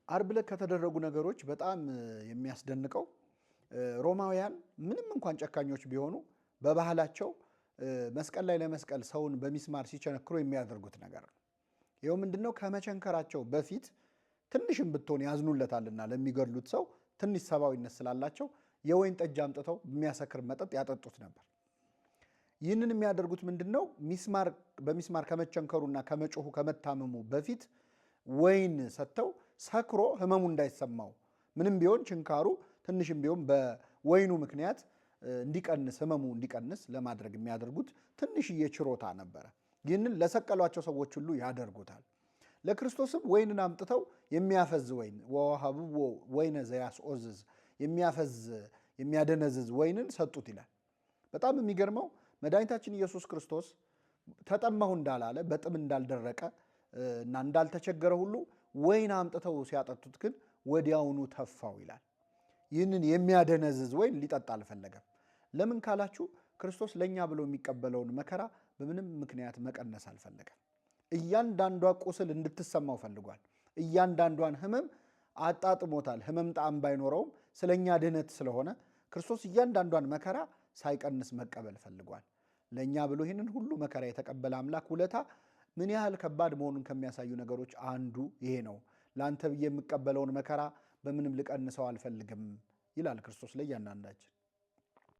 ዓርብ ዕለት ከተደረጉ ነገሮች በጣም የሚያስደንቀው ሮማውያን ምንም እንኳን ጨካኞች ቢሆኑ በባህላቸው መስቀል ላይ ለመስቀል ሰውን በሚስማር ሲቸነክሩ የሚያደርጉት ነገር ነው። ይኸው ምንድነው? ከመቸንከራቸው በፊት ትንሽም ብትሆን ያዝኑለታልና ለሚገድሉት ሰው ትንሽ ሰብአዊነት ስላላቸው የወይን ጠጅ አምጥተው የሚያሰክር መጠጥ ያጠጡት ነበር። ይህንን የሚያደርጉት ምንድነው? በሚስማር ከመቸንከሩና ከመጮሁ ከመታመሙ በፊት ወይን ሰጥተው ሰክሮ ህመሙ እንዳይሰማው ምንም ቢሆን ችንካሩ ትንሽም ቢሆን በወይኑ ምክንያት እንዲቀንስ ህመሙ እንዲቀንስ ለማድረግ የሚያደርጉት ትንሽዬ ችሮታ ነበረ። ይህንን ለሰቀሏቸው ሰዎች ሁሉ ያደርጉታል። ለክርስቶስም ወይንን አምጥተው የሚያፈዝ ወይን ወወሀብዎ ወይነ ዘያስኦዝዝ የሚያፈዝ የሚያደነዝዝ ወይንን ሰጡት ይላል። በጣም የሚገርመው መድኃኒታችን ኢየሱስ ክርስቶስ ተጠማሁ እንዳላለ በጥም እንዳልደረቀ እና እንዳልተቸገረ ሁሉ ወይን አምጥተው ሲያጠጡት ግን ወዲያውኑ ተፋው ይላል። ይህንን የሚያደነዝዝ ወይን ሊጠጣ አልፈለገም። ለምን ካላችሁ ክርስቶስ ለእኛ ብሎ የሚቀበለውን መከራ በምንም ምክንያት መቀነስ አልፈለገም። እያንዳንዷ ቁስል እንድትሰማው ፈልጓል። እያንዳንዷን ህመም አጣጥሞታል። ህመም ጣዕም ባይኖረውም ስለኛ ድህነት ስለሆነ ክርስቶስ እያንዳንዷን መከራ ሳይቀንስ መቀበል ፈልጓል። ለእኛ ብሎ ይህንን ሁሉ መከራ የተቀበለ አምላክ ውለታ ምን ያህል ከባድ መሆኑን ከሚያሳዩ ነገሮች አንዱ ይሄ ነው። ለአንተ ብዬ የምቀበለውን መከራ በምንም ልቀንሰው አልፈልግም ይላል ክርስቶስ ለእያንዳንዳችን።